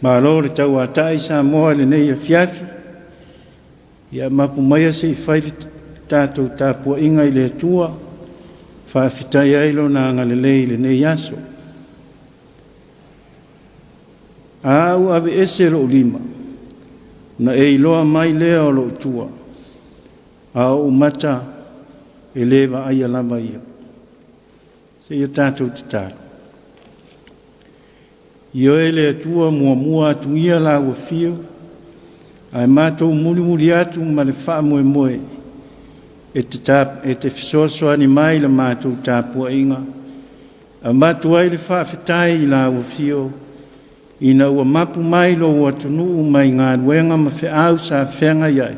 Malo le tauatai Samoa i lenei afiafi. Ia mapu maia se i fai le tatou tapuaiga i le Atua, faafetai ai Lona agalelei i lenei aso. A ua aveese lou lima, na e iloa mai lea o lou tua, a o ou mata e le vaaia lava ia. Seia tatou tatalo. Ioe le Atua muamua atu ia la ua fio, ae matou mulimuli atu ma le faamoemoe e te fesoasoani mai le matou tapuaiga, avatu ai le faafetai i la ua fio, ina ua mapu mai lou atunuu mai galuega ma feau sa feagai ai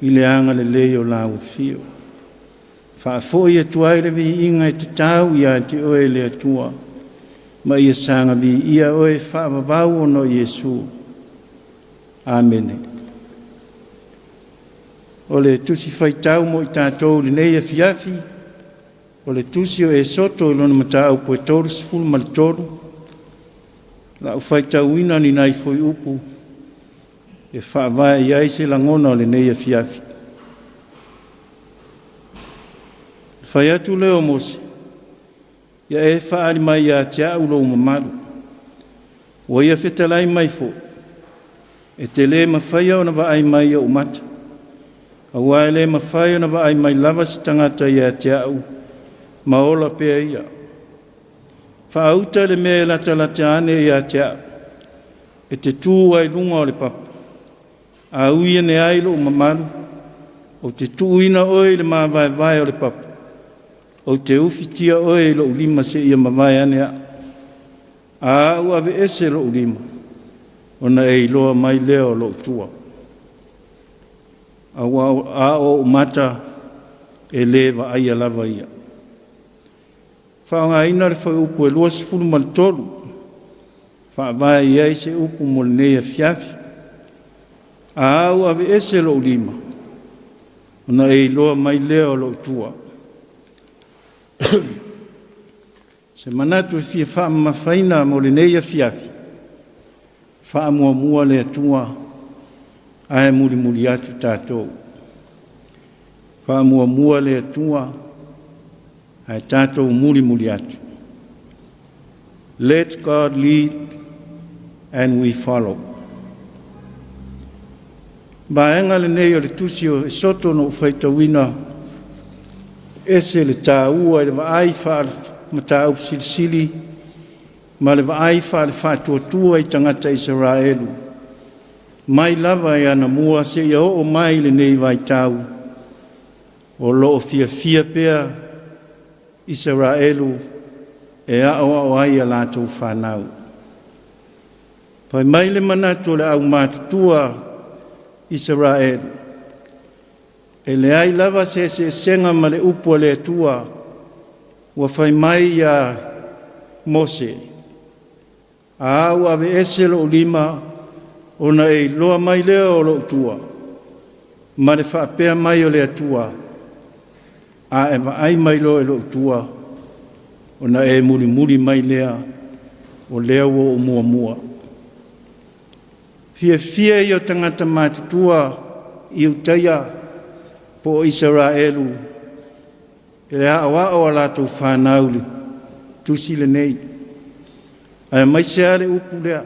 i le agalelei o la ua fio. Faafoi atu ai le viiga e tatau ia te oe le Atua, ma ia saga viia oe faavavau ona o Iesu. Amene. O le tusi faitau mo i tatou i lenei afiafi, o le tusi o Esoto i lona mataupu e 33, lau faitauina ni nai fuaiupu e faavae i ai se lagona o lenei afiafi. Fai atu lea o Mose, ia e faaali mai ia te au lou mamalu. Ua ia fetalai mai foi, e te le mafaia ona vaai mai ou mata, aua e le mafai ona vaai mai lava se tagata ia te au, ma ola pea ia. Faauta le mea e latalata ane ia te au, e te tu ai luga o le papa, a ui ane ai lou mamalu, ou te tuuina oe i le mavaevae o le papa, ou te ufitia oe i lou lima seia mavae ane au. A au aveese lou lima, ona e iloa mai lea o lou tua. A o ou mata e le vaaia lava ia. Faaaogaina le fuaiupu e 23, faavae i ai se upu mo lenei afiafi. A au aveese lou lima, ona e iloa mai lea o lou tua. Se manatu e fia faamamafaina mo lenei afiafi, faamuamua le Atua, ae mulimuli atu tatou. Faamuamua le Atua, ae tatou mulimuli atu. Let God lead and we follow. Vaega lenei o le tusi o Esoto na ou faitauina, ese le taua i le vaai faale-mataupu silisili ma le vaai faale-faatuatua i tagata Isaraelu, mai lava e anamua seia oo mai lenei vaitau, o loo fiafia pea Isaraelu e aoao ai a latou fanau. Fai mai le manatu o le aumatutua Isaraelu, e leai lava se eseesega ma le upu a le Atua, ua fai mai ia Mose, a au aveese lou lima, ona e iloa mai lea o lou tua, ma le faapea mai o le Atua, a e vaai mai loa i lou tua, ona e mulimuli mai lea, o lea ua ou muamua. Fiafia ia o tagata matutua i Iutaia po o Isaraelu, e le aoao a latou fanau le tusi lenei. Ae maise lava le upu lea,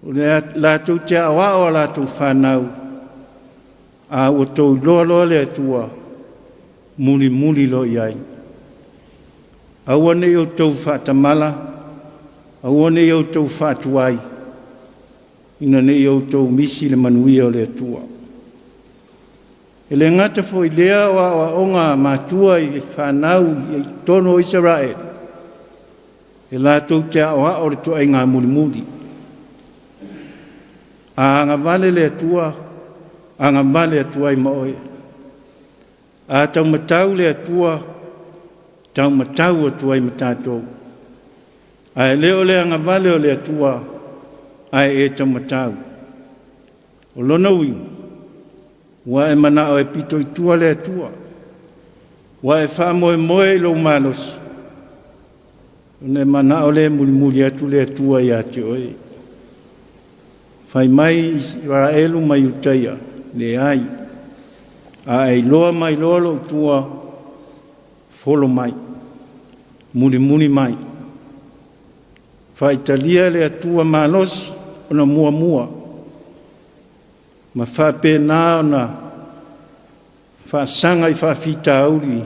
o le latou te aoao a latou fanau, a ua tou iloa loa le Atua, mulimuli loa i ai. Aua ne i outou faatamala, aua ne i outou faatuai, ina ne i outou misi le manuia o le Atua. E le gata foi lea o aoaoga matua i fanau i totonu o Isaraelu, e latou te aoao le toaiga mulimuli. A agavale le Atua, agavale atu ai ma oe. A taumatau le Atua, taumatau atu ai ma tatou. Ae le o le agavale o le Atua, ae e taumatau. O lona uiga, ua e manao e pito i tua le Atua, ua e faamoemoe i lou malosi, ona e manao lea e mulimuli atu le Atua ia te oe. Fai mai Isaraelu ma Iutaia, leai, a e iloa mai loa lou tua, folo mai, mulimuli mai. Faitalia le Atua malosi ona muamua, ma faapena ona faasaga i faafitauli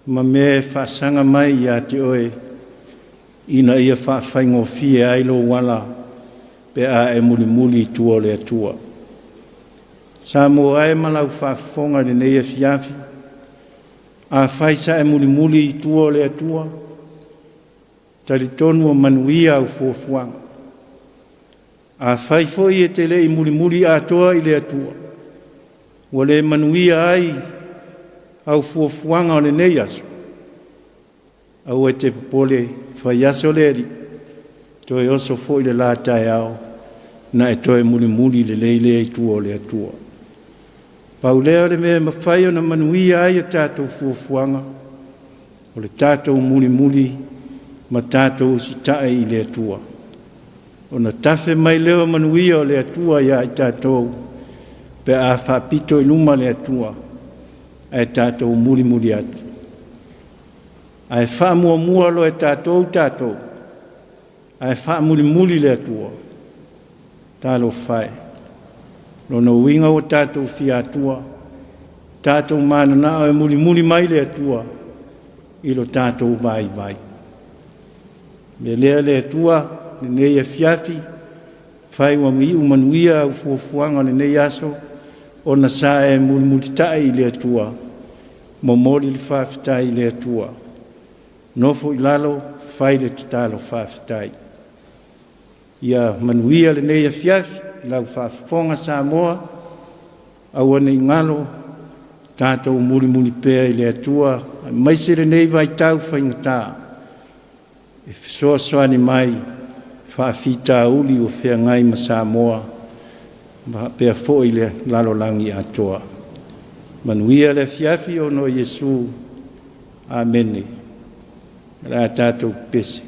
ma mea e faasaga mai ia te oe, ina ia faafaigofie ai lou ala pe a e mulimuli i tua o le Atua. Samoa e ma lau faafofoga i lenei afiafi, afai sa e mulimuli i tua o le Atua, talitonu o manuia au fuafuaga. Afai foi e te le i mulimuli atoa i le Atua, ua le manuia ai au fuafuaga o lenei aso, aua e te popole, fai aso le Alii, toe oso foi le la taeao, na e toe mulimuli lelei lea i tua o le Atua. Pau lea o le mea e mafai ona manuia ai a tatou fuafuaga, o le tatou mulimuli ma tatou usitai i le Atua. Ona tafe mai lea o manuia o le Atua ia i tatou, pe a faapito i luma le Atua, ae tatou mulimuli atu. Ae faamuamua loa e tatou tatou, ae faamulimuli le Atua, talofa e. Lona uiga ua tatou fia atua, tatou mananao e mulimuli mai le Atua i lo tatou vaivai. Me lea le Atua, lenei afiafi, fai ua iu manuia au fuafuaga o lenei aso, ona sa e mulimulitai i le Atua, momoli le faafetai i le Atua. Nofo i lalo, fai le tatalo faafetai. Ia manuia lenei afiafi, lau faafofoga Samoa, aua ne i galo, tatou mulimuli pea i le Atua, aemaise lenei vaitau faigata, e fesoasoani mai faafitauli ua feagai ma Samoa, ma faapea foi le lalolagi atoa. Manuia le afiafi ona o Iesu. Amene. O le a tatou pese.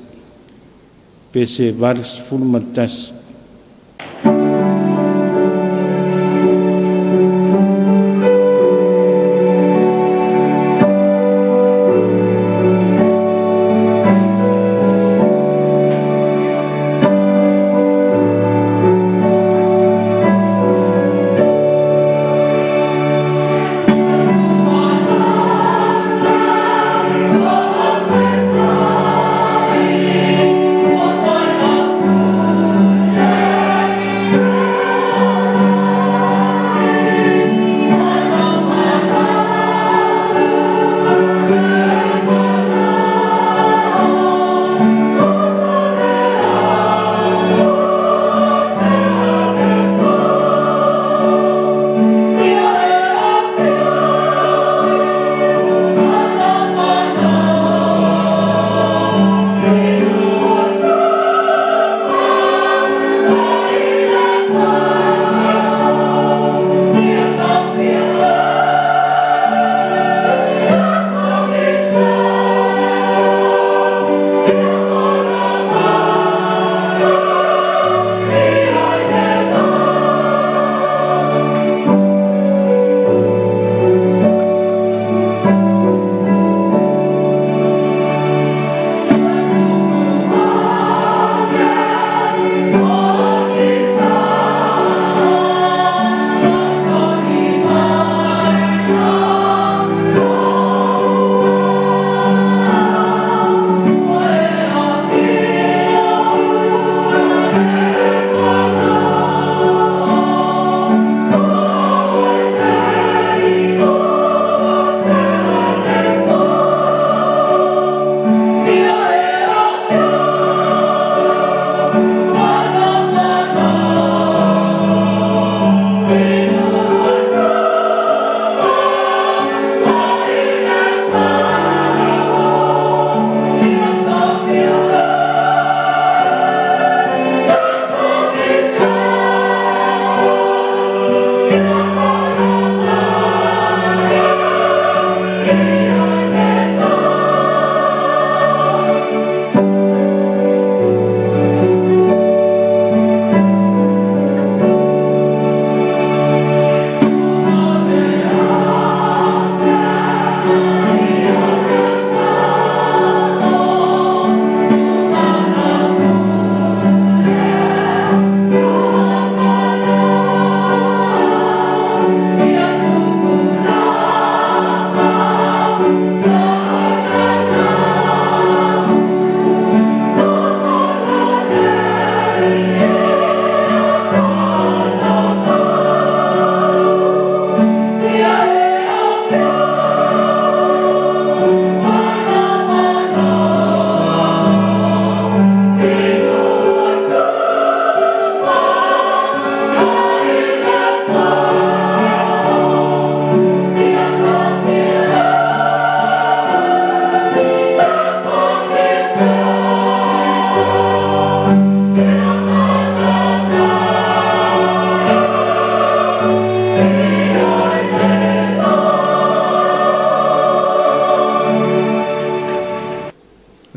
Pese 81. What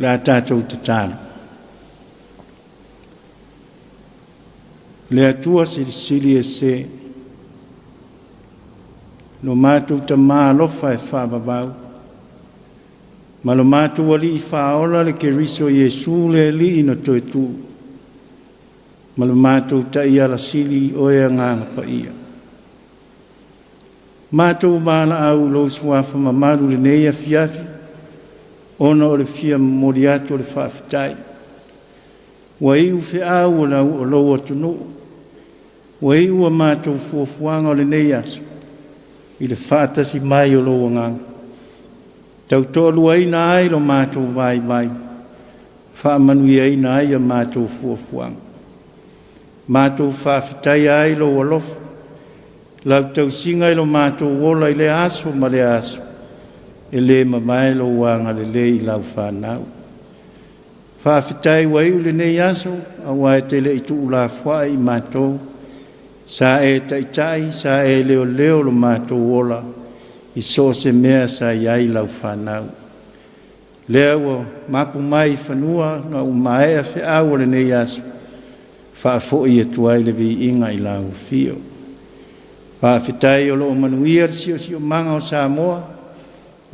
O le a tatou tatalo. Le Atua Silisili Ese, lo matou Tamā alofa e faavavau, ma lo matou Alii Faaola le Keriso Iesu le Alii na toe tuu, ma lo matou Taiala Sili Oe Agaga Paia. Matou valaau i lou Suafa mamalu i lenei afiafi, ona o le fia momoli atu o le faafetai. Ua iu feau o lou atunuu, ua iu a matou fuafuaga o lenei aso, i le faatasi mai o lou Agaga, tautoaluaina ai lo matou vaivai, faamanuiaina ai a matou fuafuaga. Matou faafetaia ai lou alofa, lau tausiga i lo matou ola i lea aso ma lea aso, e le mavae lou agalelei i lau fanau. Faafetai ua iu lenei aso, aua e te le i tuulafoai i matou, sa e taitai, sa e leoleo lo matou ola, i so o se mea sa i ai lau fanau. Lea ua mapu mai i fanua na ua maea feau o lenei aso, faafoi atu ai le viiga i lau afio. Faafetai o lo o manuia le siosiomaga o Samoa,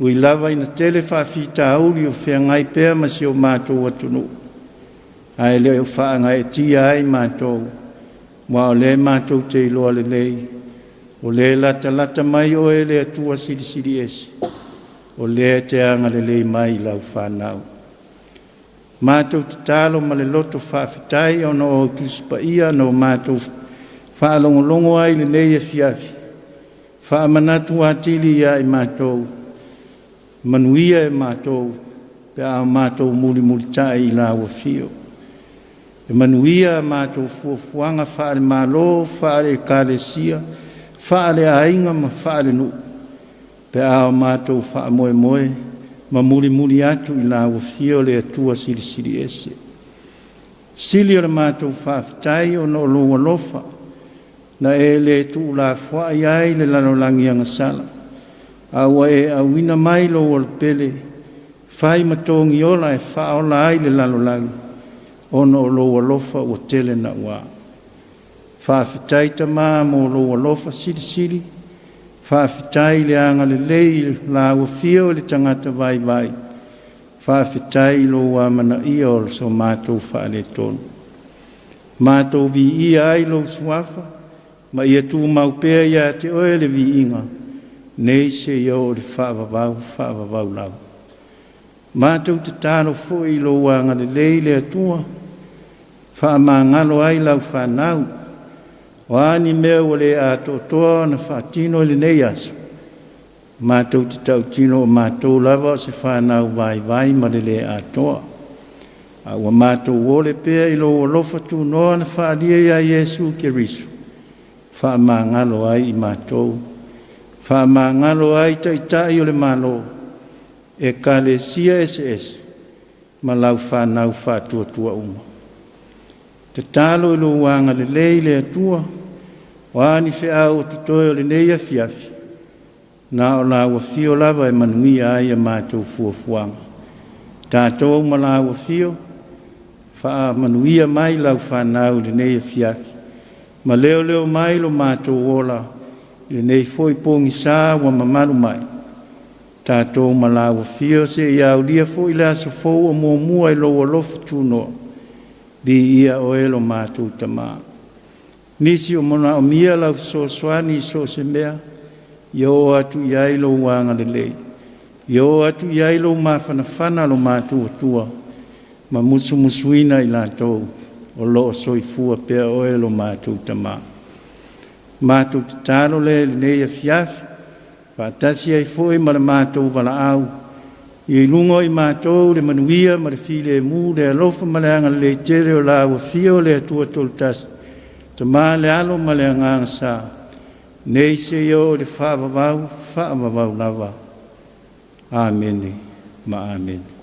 ui lava ina tele faafitauli o feagai pea ma si o matou atunuu, ae le o faagaeetia ai matou, aua o lea matou te iloa lelei, o lea e latalata mai oe le Atua Silisili Ese, o lea e te agalelei mai i lau fanau. Matou tatalo ma le loto faafetai ona o au Tusi Paia na o matou faalogologo ai i lenei afiafi, faamanatu atili ia i matou, manuia e matou pe a matou mulimulitai i lau afio. E manuia a matou fuafuaga faale-Malo, faale-Ekalesia, faale-aiga ma faale-nuu, pe a o matou faamoemoe ma mulimuli atu i lau afio le Atua Silisili Ese. Sili o le matou faafetai ona o lou alofa, na e le tuulafoai ai le lalolagi agasala, a ua e auina mai lou Alopele, fai ma togiola e faaola ai le lalolagi, ona o lou alofa ua tele naua. Faafetai Tamā mo lou alofa silisili, faafetai le agalelei i lau afio i le tagata vaivai, faafetai i lou amanaia o so matou faaletonu. Matou viia ai lou Suafa, ma ia tumau pea ia te oe le viiga, nei seia oo i le faavavau, faavavau lava. Matou tatalo foi i lou agalelei le Atua, faamagalo ai lau fanau, o a ni mea ua le atoatoa ona faatino i lenei aso, matou te tautino o matou lava o se fanau vaivai ma le le atoa. A ua matou ole pea i lou alofa tunoa na faaalia ia Iesu Keriso, faamagalo ai i matou, faamagalo ai taitai o le Malo, Ekalesia eseese, ma lau fanau faatuatua uma. Tatalo i lou agalelei le Atua, o a ni feau o totoe o lenei afiafi, na o lau afio lava e manuia ai a matou fuafuaga. Tatou ma lau afio, faamanuia mai lau fanau i lenei afiafi, ma leoleo mai lo matou ola i lenei foi pogisa ua mamalu mai. Tatou ma lau afio seia aulia foi le aso fou o muamua i lou alofa tunoa, viia oe lo matou Tamā. Nisi o manaomia lau fesoasoani i so o se mea, ia oo atu i ai lou agalelei, ia oo atu i ai lou mafanafana lo matou Atua, ma musumusuina i latou o lo o soifua pea oe lo matou Tamā. Matou tatalo lea i lenei afiafi, faatasi ai foi ma le matou valaau, ia i luga o i matou le manuia ma le filemu, le alofa ma le agalelei tele o lau afio le Atua Toletasi, Tama le Alo ma le Agaga Sa, nei seia oo i le faavavau, faavavau lava. Amene ma amene.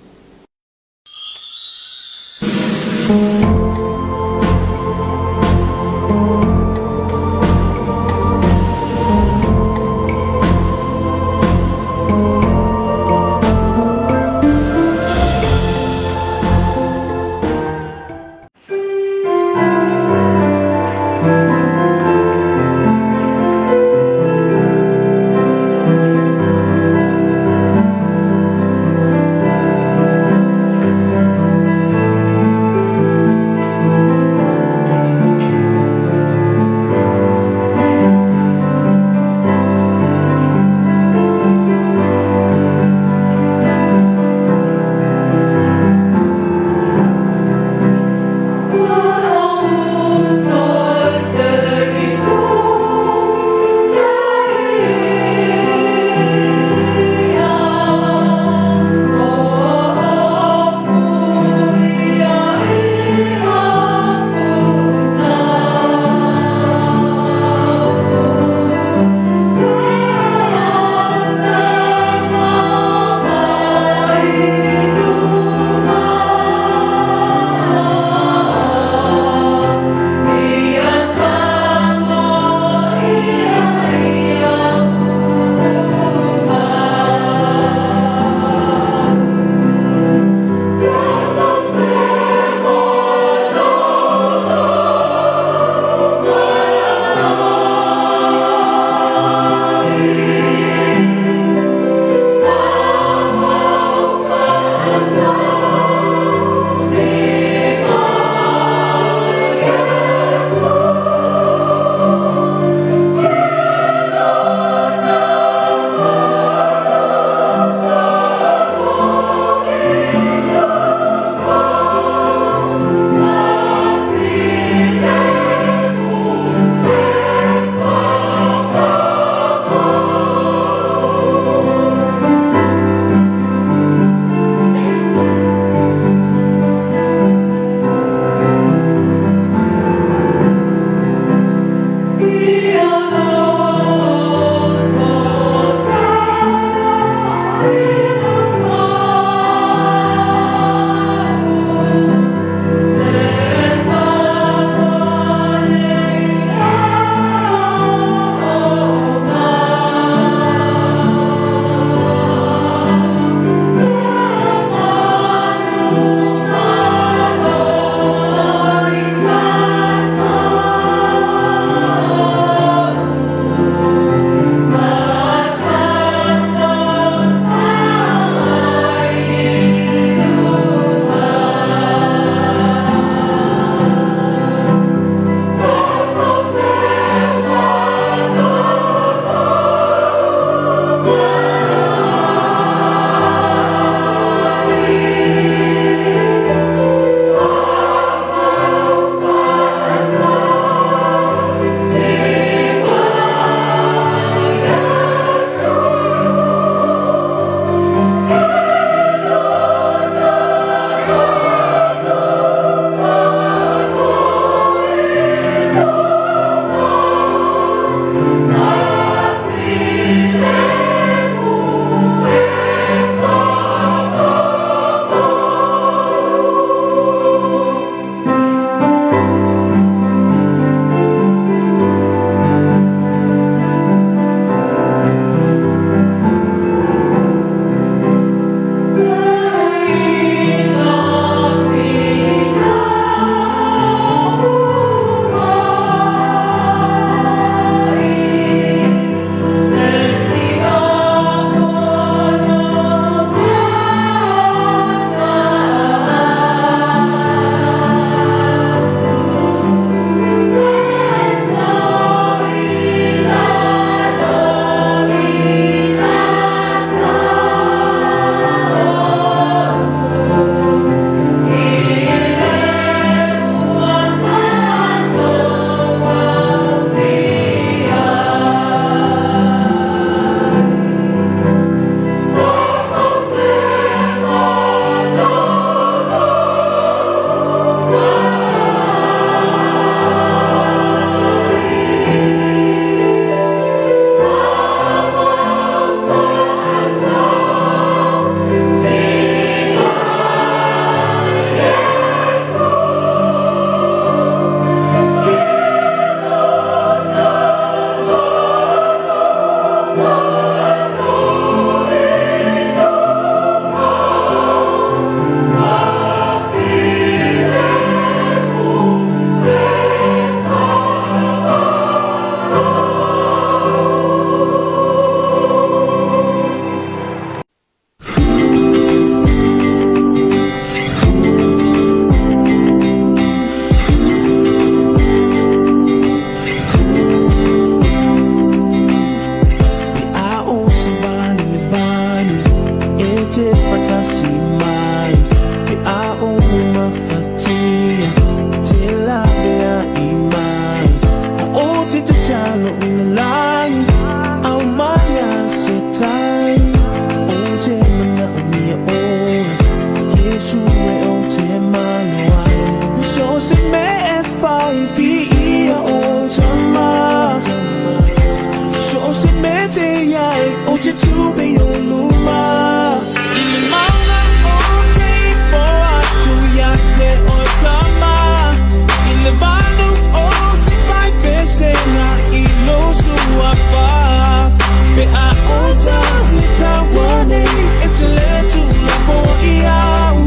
te tupe i ou luma. I le mauga ou te ifo atu ia te oe tama. I le valu ou te fai pesega i lou suafa. Pe a ou tau i taua nei, e te le tuulafoai au.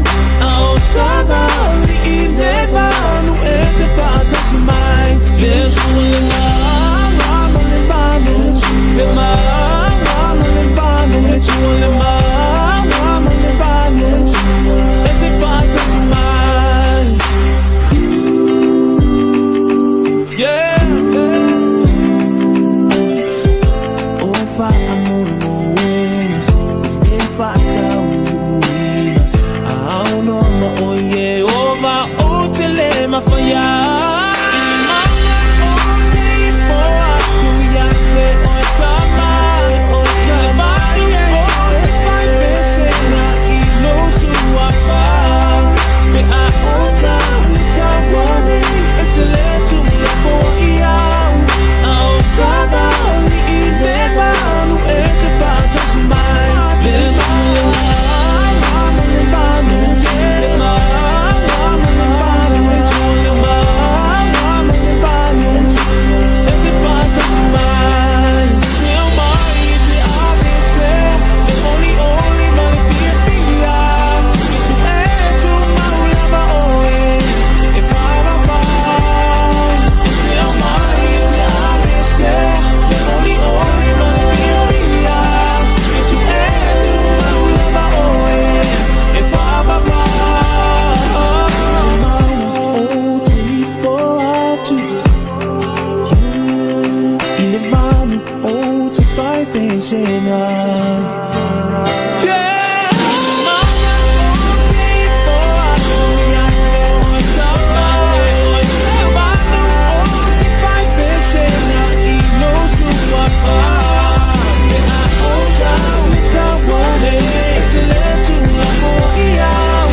A o savali i le valu e te faatasi mai. Le sua le ma le valu, le ma le valu, le sua le ma le valu, e te faatasi mai. Yeah. O e faamoemoena, e faataunuuina, a ao loa ma o Ieova ou te lē mafaia. I le mauga ou te ifo atu ia te oe tama. I le valu ou te fai pesega i lou suafa. Pe a ou tau i taua nei, e te lē tuulafoai au. A o savali i le valu e te faatasi mai. Le sua le ma le valu, le ma le valu, le sua le ma le valu, e te faatasi mai. Te mai te avese, le olioli ma le fiafia. I tu e tu mau lava oe, e faavavau. Te mai te avese, le olioli ma le fiafia. I tu e tu mau lava oe, e faavavau. Ou te ifo atu, i le valu ou te fai pesega. Yeah! I le mauga ou te ifo atu ia te oe tama. I le valu ou te fai pesega i lou suafa. Pe a ou tau i taua nei, e te lē tuulafoai au.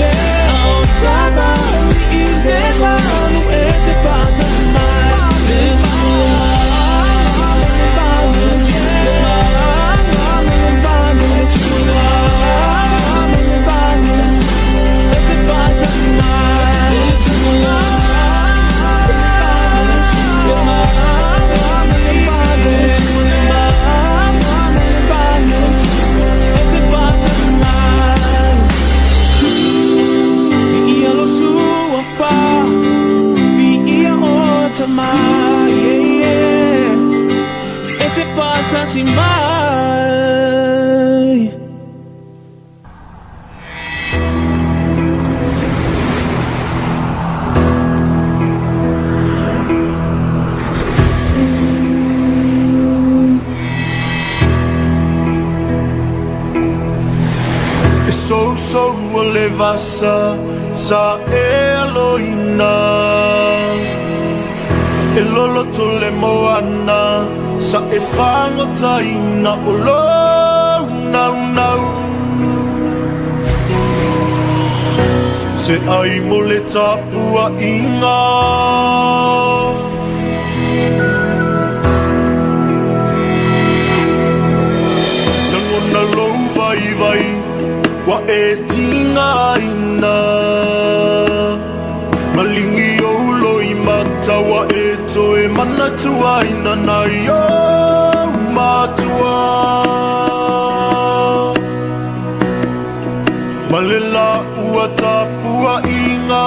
A o savali i le valu e te faatasi mai. Le sua ma le valu, le ma le valu, le sua ma le valu, e te faatasi mai. Le sua le ma le valu, le sua ma le valu, e te faatasi mai. Viia lou suafa, viia o tama, yeah. E te faatasi mai. E sousou o le vasa sa e aloina. E loloto le moana sa e fagotaina o lou naunau. Se ai mo le tapuaiga. Lagona lou vaivai ua e tigaina. Maligi ou loimata ua e toe manatuaina nai ou matua. Ma le laua tapuaiga.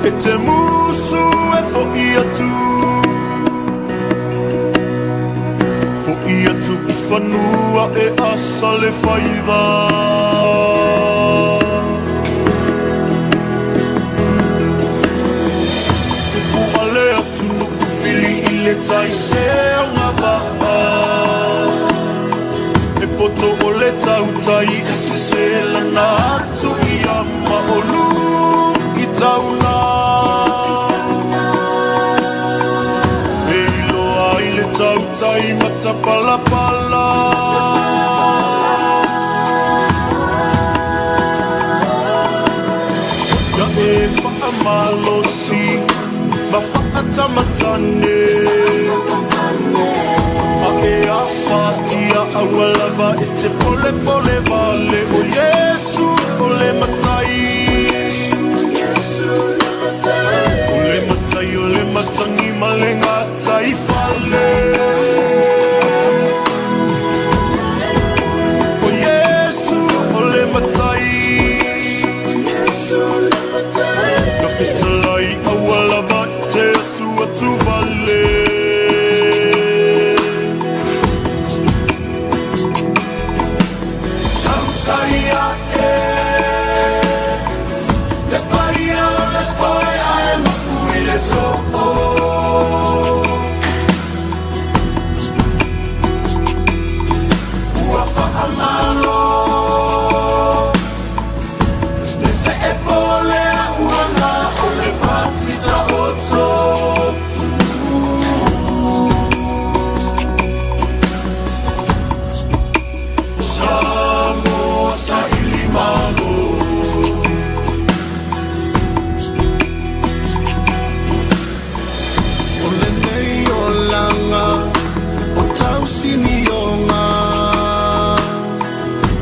E te musu e fo'i atu. Fo'i atu i fanua e asa le faiva. Tupu ale atunu'u fili i le tai se agava'a. E poto o le tautai e seselana atu ia ma olu i tauna. E iloa ai le tautai matapalapala. Ia e faamalosi ma faatamatane. le pole vale o Iesu o le matai. O le matai o le matangi ma le gatai fale. O Iesu o le matai. Na fetalai aua lava te atu atu vale. Tautai a'e le paia o le foe ae mapu i le too. Ua faamalo le feepo lea ua na o le pati taoto. Samoa sa ili malo. O lenei olaga o tausinioga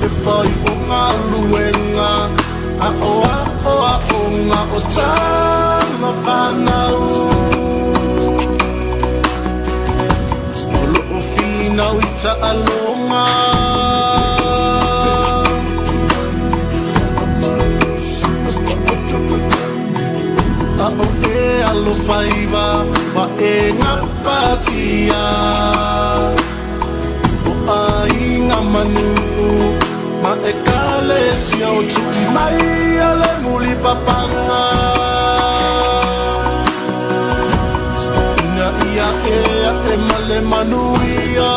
e fai o galuega a o aʻoaʻoga o tama fanau o loo finau i taaloga. A o e alofaiva ma e gapatia o aiga manu ma e kalesia o tui mai a le mulipapaga ina ia e aʻe ma le manuia.